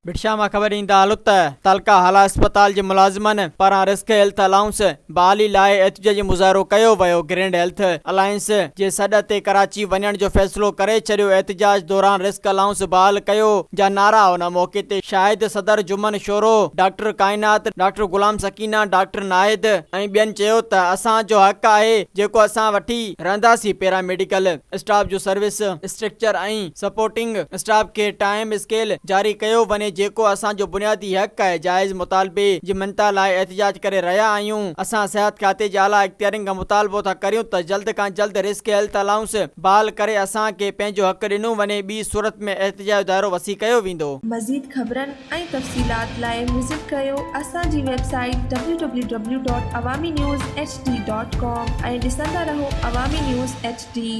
ڀٽشاهه مان خبر ڏيندا هلو ته تعلقه هالا اسپتال جي ملازمن پاران رسڪ هيلٿ الائونس بحالي لاء احتجاجي مظاهرو ڪيو ويو، گرينڊ هيلٿ الائنس جي سڏ تي ڪراچي وڃڻ جو فيصلو ڪري ڇڏيو، احتجاج دوران رسڪ الائونس بحال ڪيو جا نعرا، ان موقعي تي شاهد صدر جمن شورو، ڊاڪٽر ڪائنات، ڊاڪٽر غلام سڪينه، ڊاڪٽر ناهيد ۽ ٻين چيو ته اسان جو حق آهي جيڪو اسان وٺي رهنداسين، پيرا ميڊيڪل اسٽاف جو سروس اسٽرڪچر ۽ سپورٽنگ اسٽاف کي ٽائيم اسڪيل جاري ڪيو وڃي جيڪو اسان جو بنيادي حق آهي، جائز مطالبي جي مڃتا لاء احتجاج ڪري رهيا آهيون، اسان صحت کاتي جي اعليٰ اختيارين کان مطالبو ٿا ڪريون ته جلد کان جلد رسڪ هيلٿ الائونس بحال ڪري اسان کي پنهنجو حق ڏنو وڃي ٻي صورت ۾ احتجاج جو دائرو وسيع ڪيو ويندو. مزيد خبرن ۽ تفصيلات لاء وزٽ ڪريو اسان جي website W W W dot Awami news H D dot com ۽ ڏسندا رهو عوامي نيوز ايڇ ڊي.